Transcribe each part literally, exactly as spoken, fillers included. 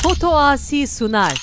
Foto Asi sunar.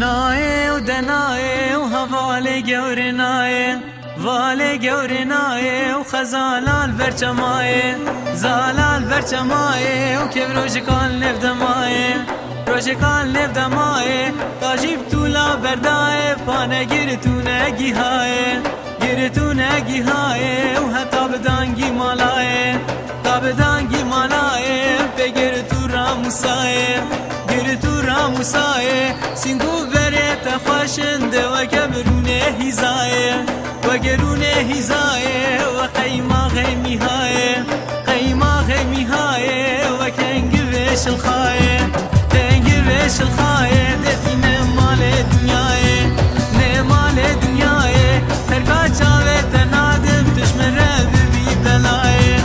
Nayê û denayê û hevalê gewrê nayê, valê gewrê nayê û xezala li ber çemayê, zala li ber çemayê û kevrojikan nêv demayê, rojikan nêv demayê, tajî bi tûla berdayê, pane giritûne gîhayê, giritûne gîhayê û heta bi dangî malayê, ta bi dangî malayê, pê giritû ramûsayê, giritû ramûsayê, sîngû verê te xweşin de weke bi rûnê hîzayê, weke rûnê hîzayê, we qeymaxê mîhayê, qeymaxê mîhayê, weke hingivê şilxayê, hingivê şilxayê, dê tîne malê dinyayê, nê malê dinyayê, terka çavê te nadim, tu ji min re bibî belayê.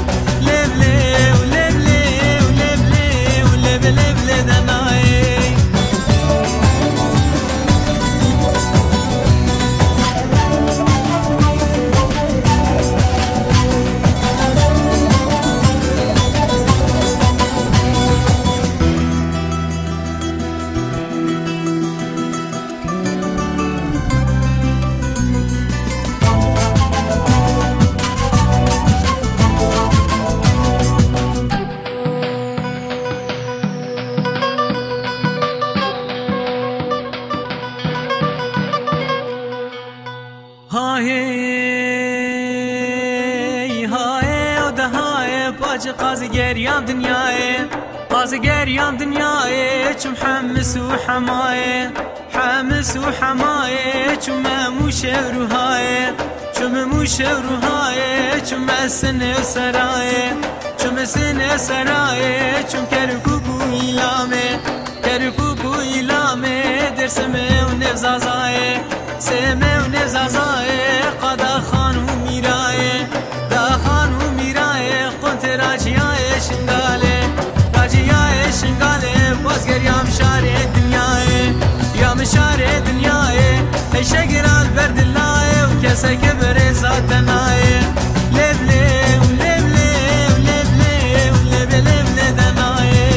Lêv lê û lêv lê û lêv lê û lêv lêv lê denayê. Hayê, hayê, o de hayê, paçê qazî geriyam dinyayê, qazî geriyam dinyayê, çûm Hemis û Hemayê, Hemis û Hemayê, çûm Mem û Şewrûhayê, çûm Mem û Şewrûhayê, çûm Sinê û Serayê, çûm Sinê û Serayê, çûm Kerkûk û Îlamê, Kerkûk û Îlamê, Dêrsimê û Nêvzazayê, Sêmê û Nêvzazayê, Qadaxan û Mîrayê, Daxan û Mîrayê, Qontê raciyayê Şingalê, raciyayê Şingalê, baz geriyam şarê dinyayê, ya min şarê dinyayê, hêşe giran ber dilayê û keseke bi rêza te nayê. Lêv lê û lêv lê û lêv lê û lêv lê lêv lê de nayê.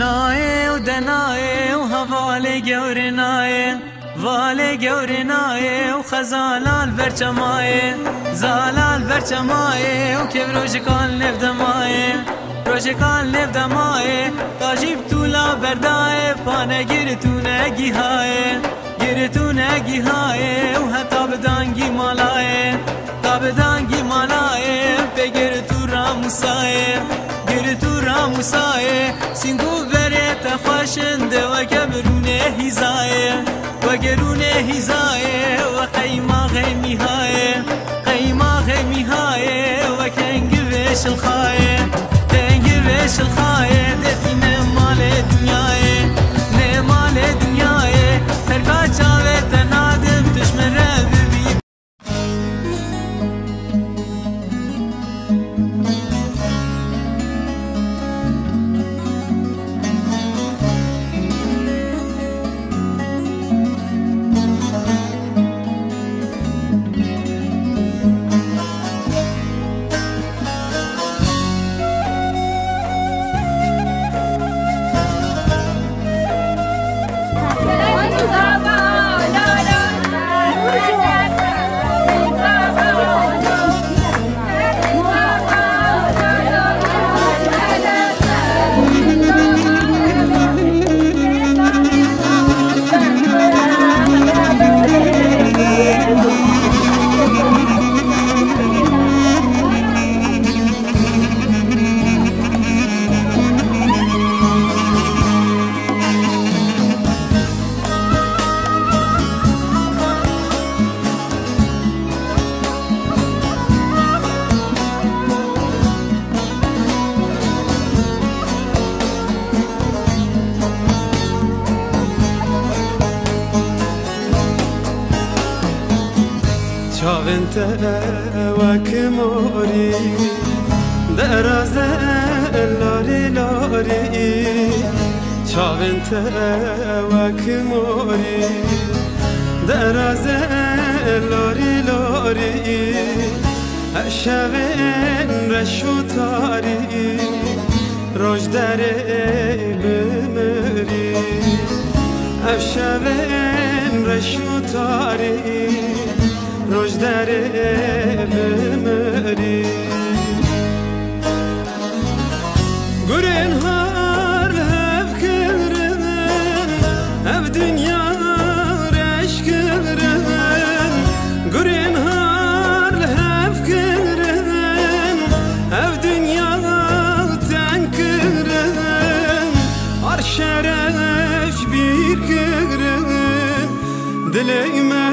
Nayê û denayê û hevalê gewrê nayê, valê gewrê nayê û xezala li ber çemayê, zala li ber çemayê û kevrojikan nêv demayê, rojikan nêv demayê, tajî bi tûla berdayê, pane giritûne gîhayê, giritûne gîhayê û heta bi dangî malayê, ta bi dangî malayê, pê giritû ramûsayê, giritû ramûsayê, sîngû verê te xweşin de weke bi rûnê hîzayê, weke rûnê hîzayê, we qeymaxê mîhayê, qeymaxê mîhayê, weke hingivê şilxayê, hingivê şilxayê, dê tîne malê dinyayê, nê malê dinyayê, terka çavê te nadim, tu ji min re bibî. Te wek morî deraze larî larî, çavên te wek morî deraze larî larî, ev şevên reş û tarî, roj derê bimirî, ev şevên reş û tarî, roj derê bimirî. Gurên har li hev kirin, ev dinya reş kirin. Gurên har li hev kirin, ev dinya teng kirin. Har şeref bîr kirin, dilê me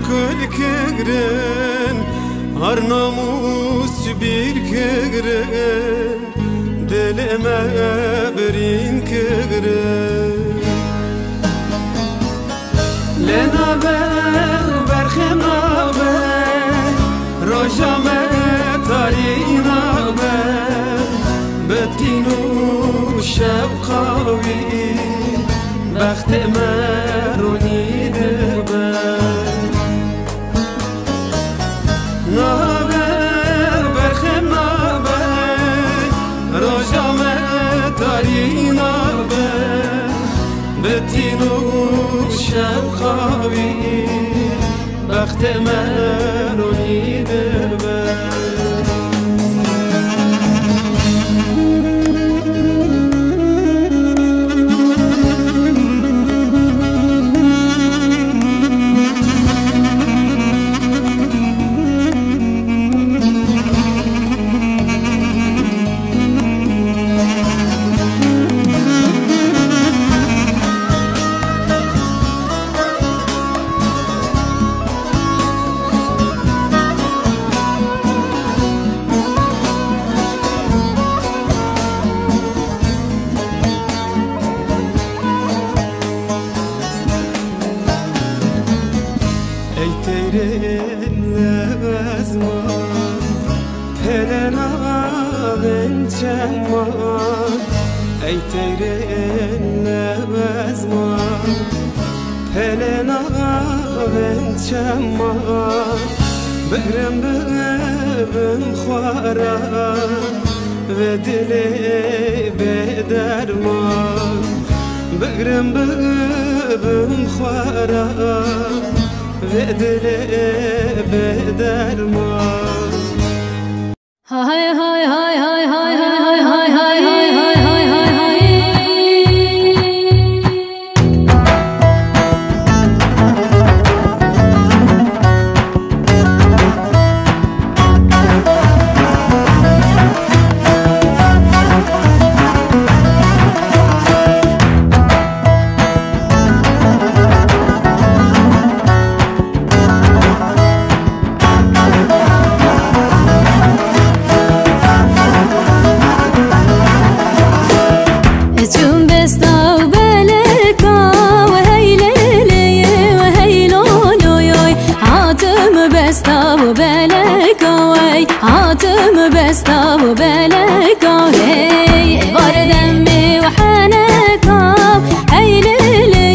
kul kirin, har namûs bîr kirin, dilê me birîn kirin. Lê nabe, berxê nabe, roja me tarî nabe, bi tîn û şev qawî, bextê me ronî dibe. Nabe, berxê nabe, roja me tarî nabe, bi tîn û şev qawî, bextê me ronî dibe. Ey teyrên nebezman, pêlê navên çeman. Ey teyrên nebezman, pêlê navên çeman. Bigrin bibim xwara vê dilê bêderman. Bigrin bibim xwara vê dilê bêderman. Hay hay hay hay hay. Çûm besta û beleka we hey lê lê we hey lo lo yoy. Hatim besta û beleka wey, hatim besta û beleka hey. Êvar demê we heneka, hey lê lê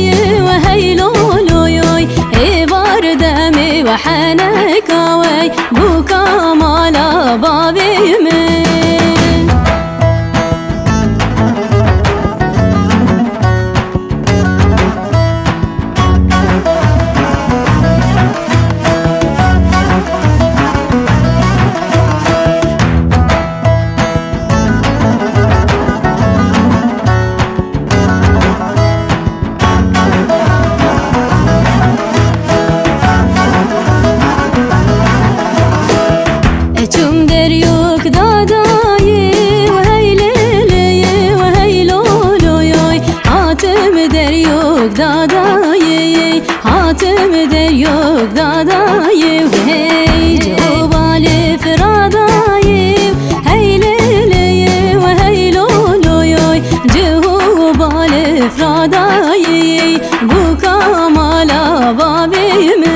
we hey lo lo yoy. Êvar demê we heneka wey, bûka mala bavê min. Çûm deryok dadayê we hey lê lê ye we hey lo lo yoy. Hatim deryok dadayê, hatim deryok dadayê we hey. Cihû balê firadayê, hey lê lê ye we hey lo lo yoy. Cihû balê firadayê, bûka mala bavê min.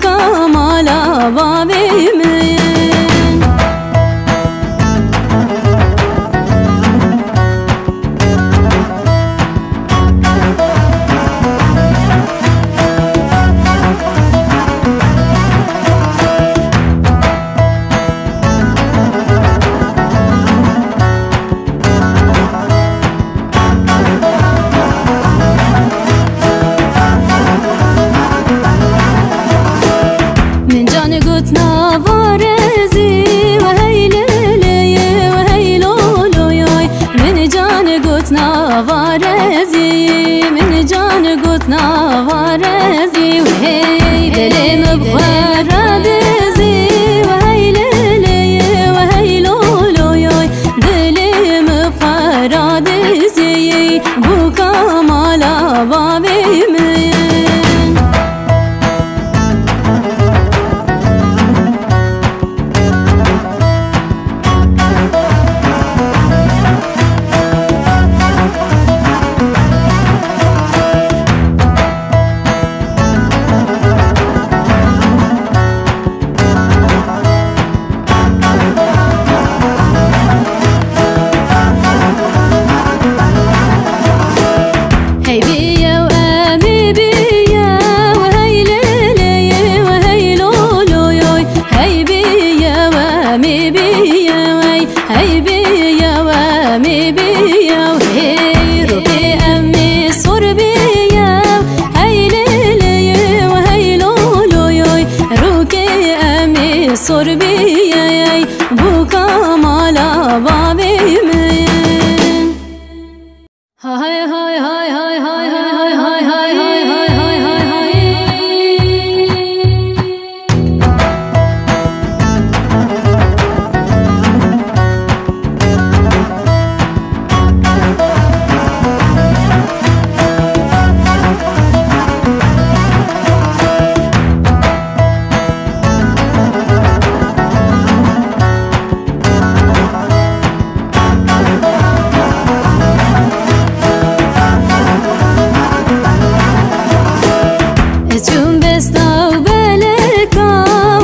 Kamala bavê min. Min can got nava rezî, we hey lê lê, we hey lo lo yoy. Min can got nava rezî, min can got nava rezî, we hey dilê min bi xwe re dizî, we hey lê lê, we hey lo lo yoy. Dilê min bi xwe re dizî, bûka mala bavê min. Hey biyew, em ê biyew, hey lê lê, hey lo lo yoy. Hey biyew, em ê biyew, hey, hey biyew, em ê biyew. Hey rokê em ê sor biyew, hey lê lê, hey lo lo yoy. Rokê em ê sor biyew, bûka mala bavê min. Çûm besta û beleka,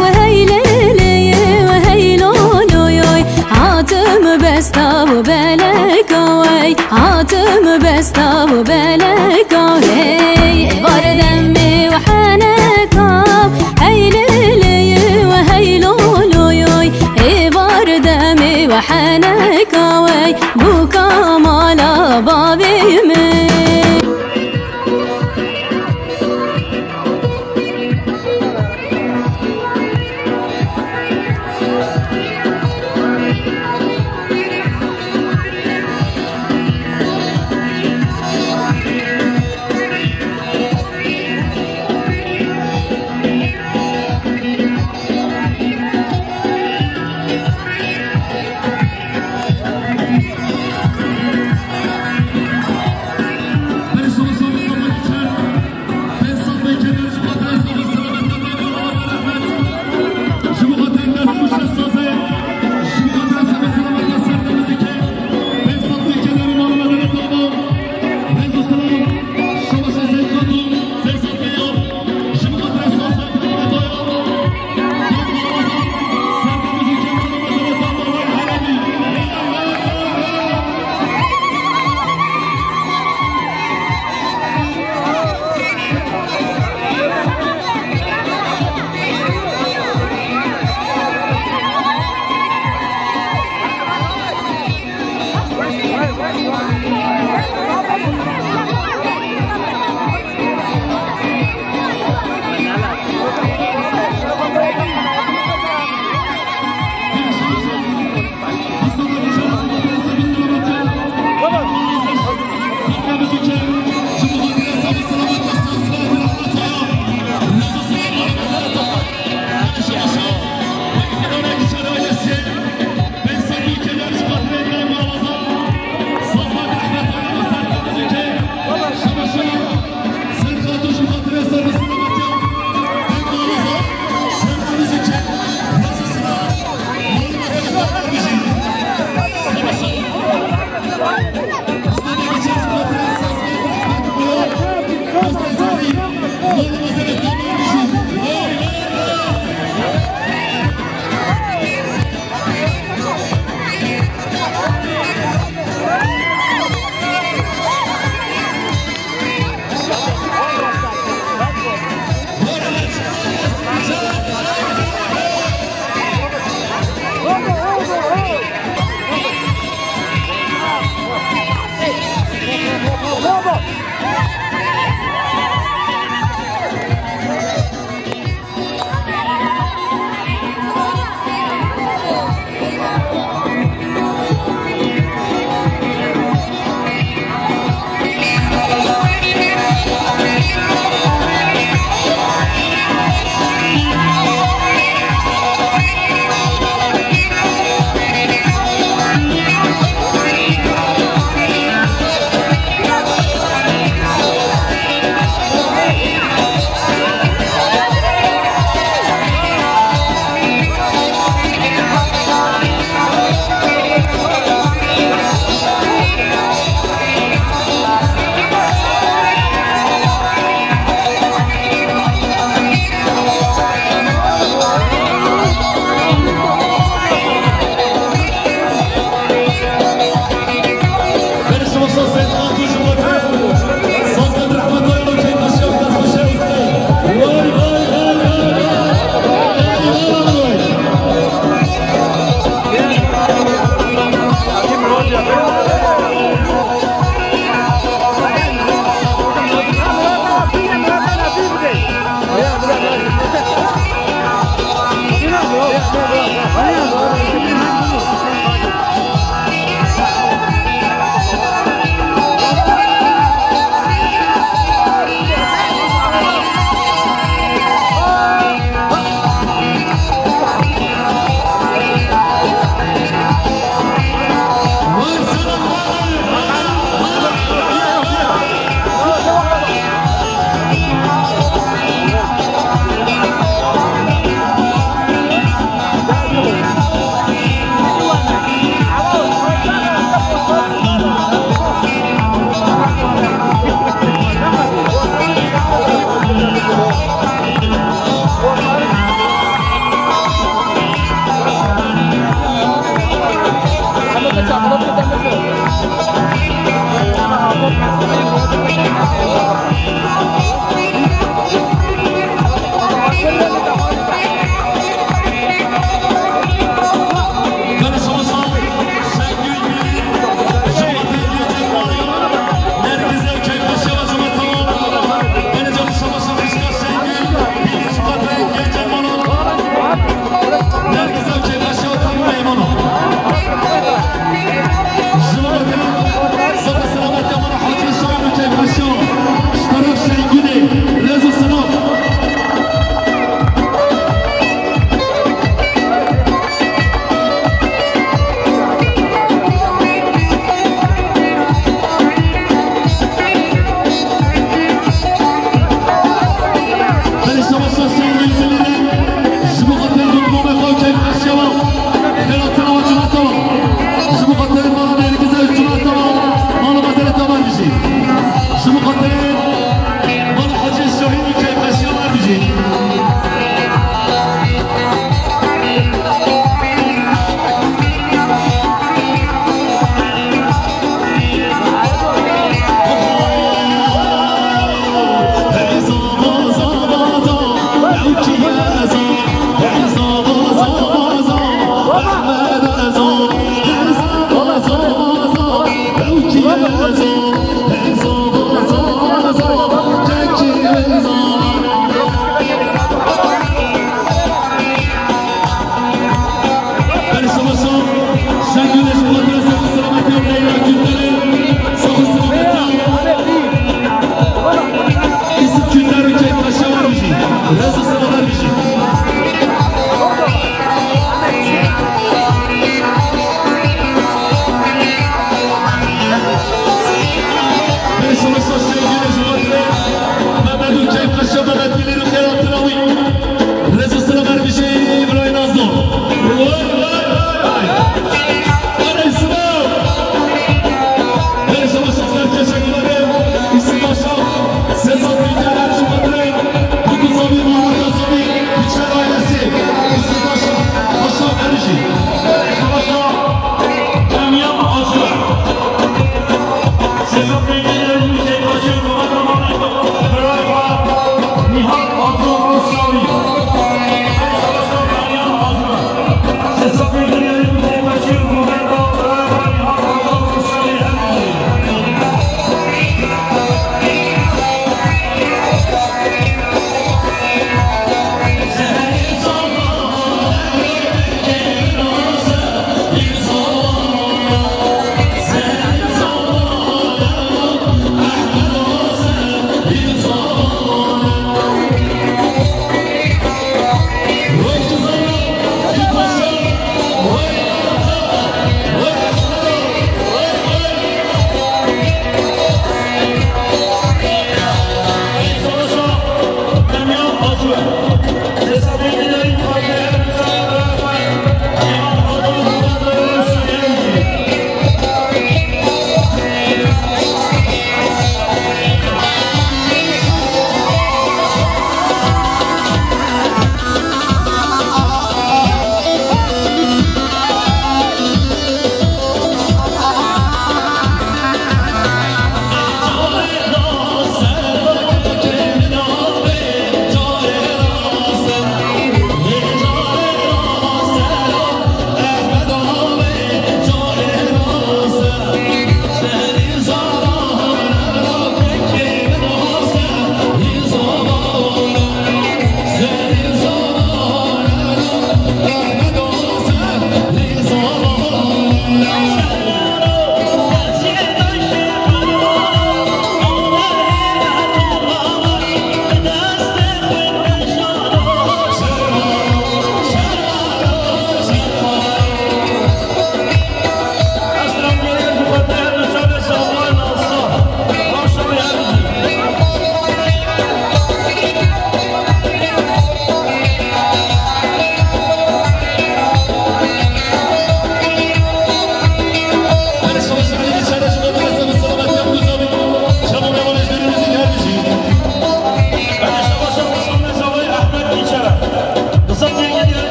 we hey lê lê, we hey lo lo yoy. Hatim besta û beleka, wey. Hatim besta û beleka, hey. Êvar demê we heneka, hey lê lê, we hey lo lo yoy. Êvar demê we heneka, wey. Bûka mala bavê min.